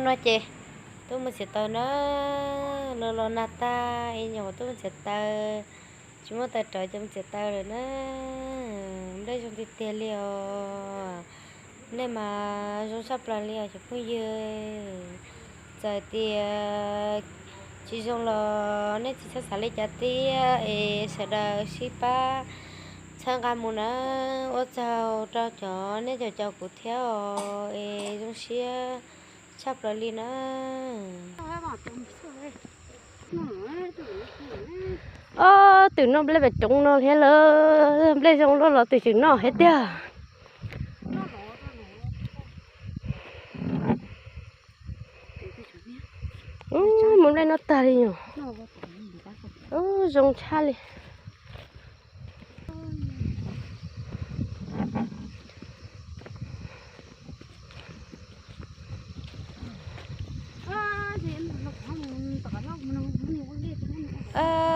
No ces tuaj mus txiav taws na, los los nag tag es nyuam qhuav tuaj mus txiav taws, tsis muaj taws rawv ces mus txiav taws lawm na. Nplej zoo tiag tiag li os, nplej mas zoo tshaj plaws li os cov phooj ywg. Txawm tias tsis zoo los nej tsis txhob xav li cas thiab es sawv daws sib pab txhawb nqa mus na. Ua tsaug rau cov nej caum caum kuv thiab os es zoo siab tshaj plaws li na. Ob, twm noj nplej pem roob no thiab lawm, nplej zoo luaj los twm tseem noj thiab tiag. Ub, muaj nplej noj tag li nyuam. Ub, zoo tshaj li.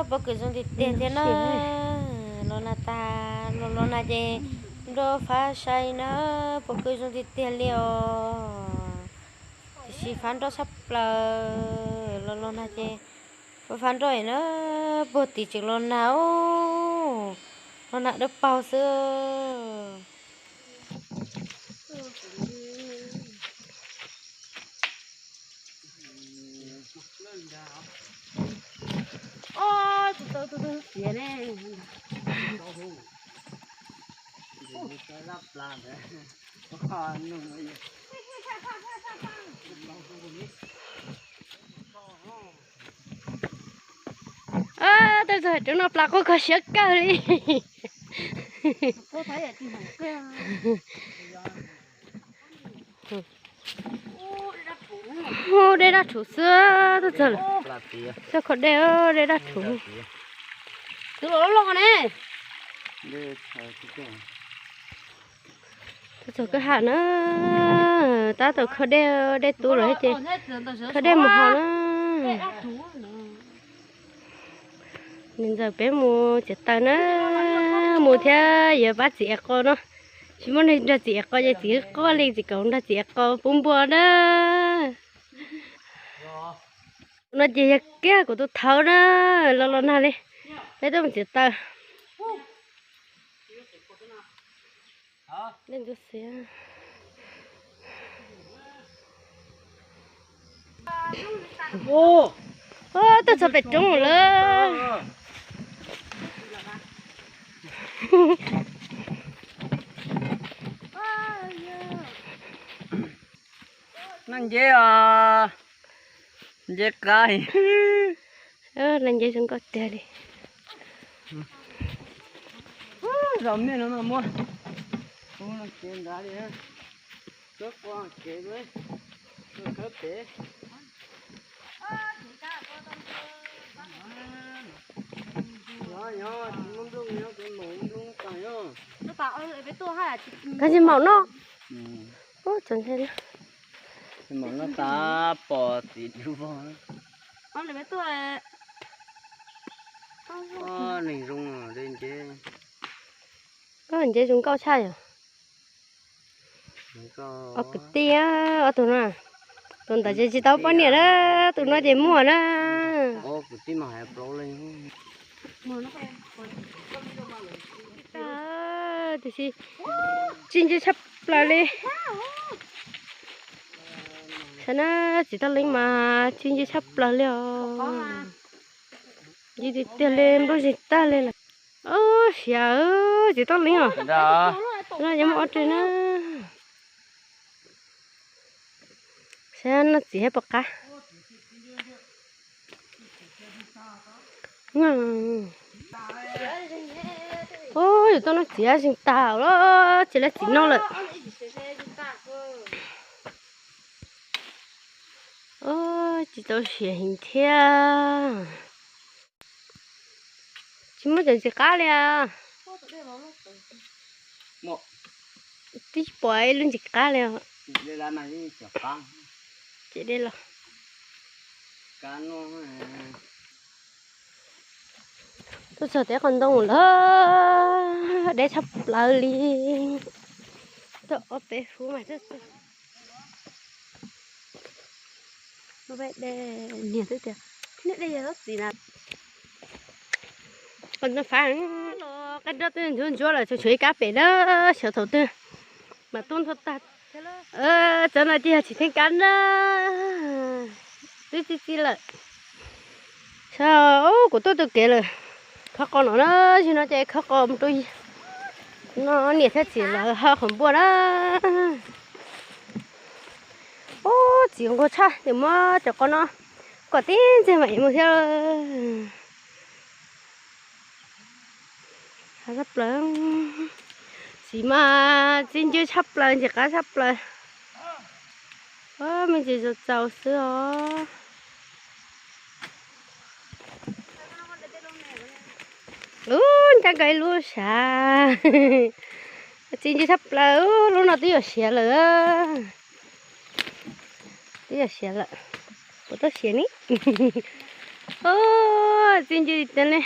Pob kws zoo tiag tiag thiab na. Los nag tas, los los nag ces nroj fab sai na, pob kws zoo tiag tiag li os. Tiam sis fab nroj tshaj plaws, los los nag ces fab nroj na, puag tim tseem los nag, los nag dawb paug xwb. Tuaj txog roob no plas quaj kho siab kawg li. Ub, dej daj rhuv xwb, tuaj txog lawm. Tuaj kho dej, dej daj rhuv. Twb los loj ne. Tuaj txog kwj ha na, tab tom kho dej, dej tu lawm ces kho dej mus haus na. Niam ntxawm peb mus txiav taws na, mus thiab yuav pab txiv ev qos no. Tsis muaj neeg nrog txiv ev qos ces txiv qoj li txiv kaum nrog txiv ev qos pub npua na. No ces yog kiag kuv tus thaub na, los los nag li, peb tuaj mus txiav taws. Tuaj txog pem roob lawm. Nag nceb os, nceb qab. Nag nceb zoo nkauj tiag li. Zos mej no mas muaj kev nrad li, kev, kev pem. Koj tsis maum no. Tsis maum no tas pom txiv dub vog. Neeg zoo, nceb zoo nkauj tshaj yom. Ob kwv tij, ob tug no, tus ntawd ces tsis tau poj niam na, tus no ces muaj na. Tiam sis tsis ntse tshaj plaws li. Xav na, txiv toj leeb mas tsis ntse tshab plaws li os. Ntse tiag tiag li, nplooj zig tag li lawm. Ob, siav, txiv toj leeb os. No yuav muaj ob re na. Saib noj txiv thiab puas qab. Ub, yus tuaj noj txiv zeeg tag lawm, tsis lawv txiv noj lawm. Ub, tsis tau siav heev thiab. Tsis muaj cov ntxim qab li as. Twb tsis pom ib lub ntxim qab li os. Ces dej los. Tuaj txog tej qhov ntoo lawm, deb tshaj plaws li. Tuaj ob peb hub mas tuaj txog. Lub peb de niag twb tias, niag de yog lub txiv na. Qab nroj twb ntsuab ntsuab lawm, tshuav tshuav ib kab pem na, xyov thaum twg mas tub nthuav tag. Cov no ces yog tsis theej kab na, twb txi txiv lawm. Saib, kuv tuaj tu kev lawm, khawb qos no na, zaum no ces khawb qos mus rau no, niam thiab txiv lawv hau qhov npua na. Ub, txiv nquag tshaj, ces muab cov qos no kom tib ntxig mam mus thiab. Txiv mas txi ncw tshaj plaws, ntxim qab tshaj plaws. Me ntsis txaus txaus xwb os. Ub, ncaj nkaus ib lub sav. Txi ncw tshaj plaws, lub no twb yuav siav lawm. Twb yuav siav lawm. Puas tau siav ni? Ub, txi ncw tiag li.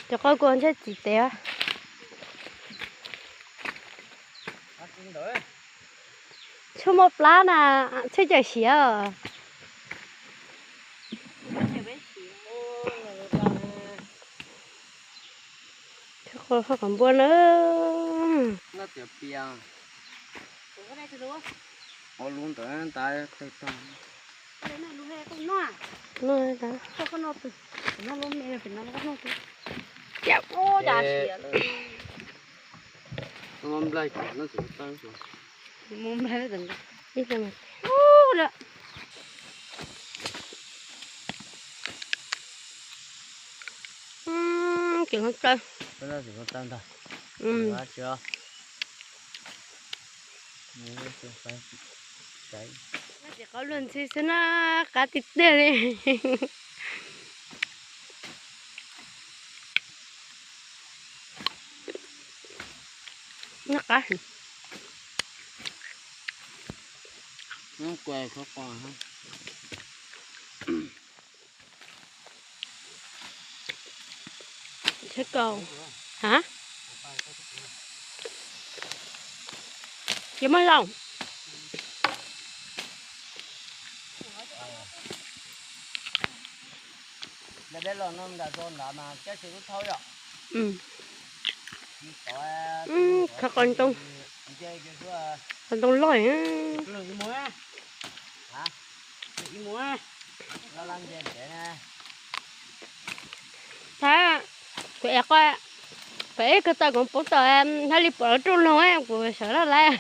Cov qos kuv ntshe txiv tes. Tshuaj muaj plab na, tshuaj cawm siav os. Qos npua na. Ces no tawg. Ces qab luag ntxhi xwb na, qab tiag tiag li. Noj qab. Tsheb kaus. Hả? Tsis muaj loj. Khawb qos ntoo, qos ntoo loj. Thaum kuv ev qos, kuv ev kawg tau kuv poob tau, hab li pom lub rooj loog kuv sawv laj laiv.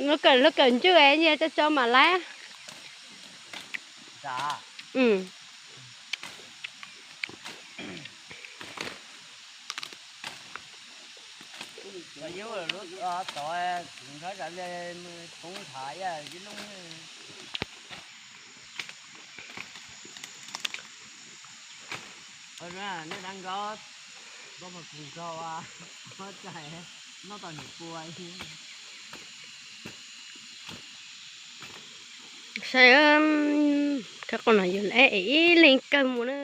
Lub kawm, lub kawm ntswj nyias tso tso mam laiv. Nej dab nkauj, koj mas kuv nkaus, koj txais noj tau niam pua. Saib, khawb qos no yus ib leeg kawg mus na.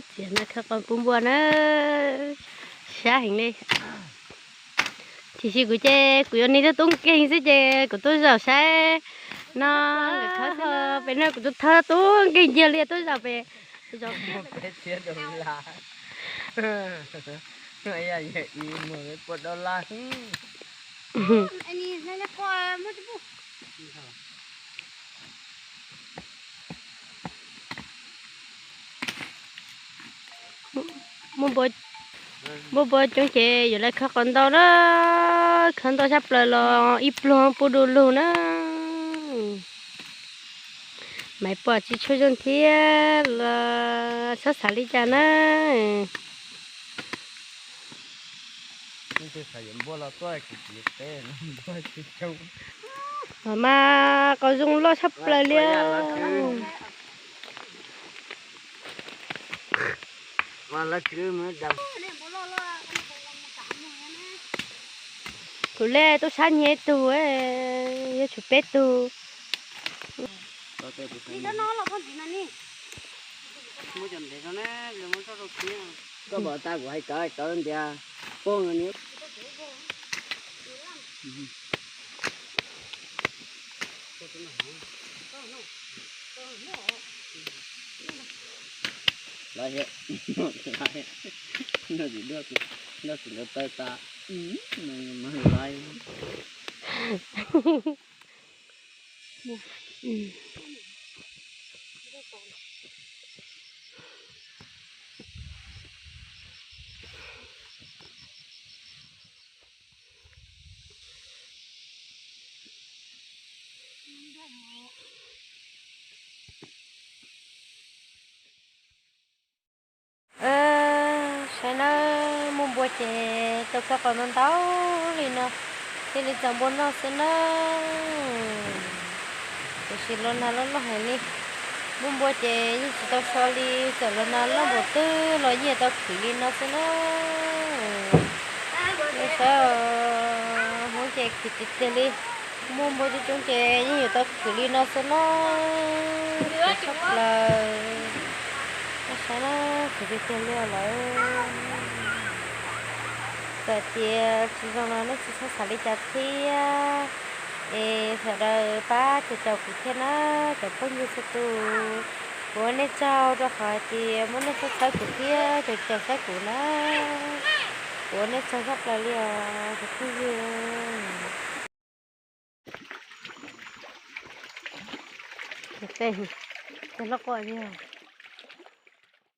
Txiv no khawb qos pub npua na, sab heev li. Tiam sis kuv ces kuv yuav nij tuaj tub nkeeg xwb ces kuv tuaj zaum saib no, nkawd khawb xwb no, pem no kuv tuaj thawb tub nkeeg nciag li tuaj zaum pem. Muaj npua coob ces yuav lawv khawb qos ntau na, khawb ntau tshaj plaws los ib pluag pub du lug na. Maiv Pom tsis tshua zoo thiab los txhob xav li cas na. Mas qos zoo loj tshaj plaws li. Kuv le tub sab nyiaj ib tug, yuav tsum peb tug. Koj pom tas kuv hais kawv kawv ntias poob ni. Lawv, no tsis dua, no tsis lawv taw tas, no mas lawv. Saib na, muaj npua ces tau txog qhov ntau ntau li no, thiaj li txaus npua noj xwb na. Tiam sis los nag loj loj heev li, muaj npua ces yeej tsis tau so li, txawm los nag loj npaum twg los yeej yuav tau khwv li no xwb na. Nej saib, Hmoob ces khwv tiag tiag li, muaj npua coob coob ces yeej yuav tau khwv li no xwb na. Khwv tshaj plaws, nej saib na, khwv tiag tiag li lawm. Txawm tias tsis zoo no nej tsis txhob xav li cas thiab, es sawv daws pab caum caum kuv thiab na, cov phooj ywg txhua tus. Kuv ua nej tsaug rau qhov hais tias muaj nej txhawb txhawb kuv thiab caum caum saib kuv na. Kuv ua nej tsaug tshaj plaws li os cov phooj ywg. Tej, tej hlob quaj li.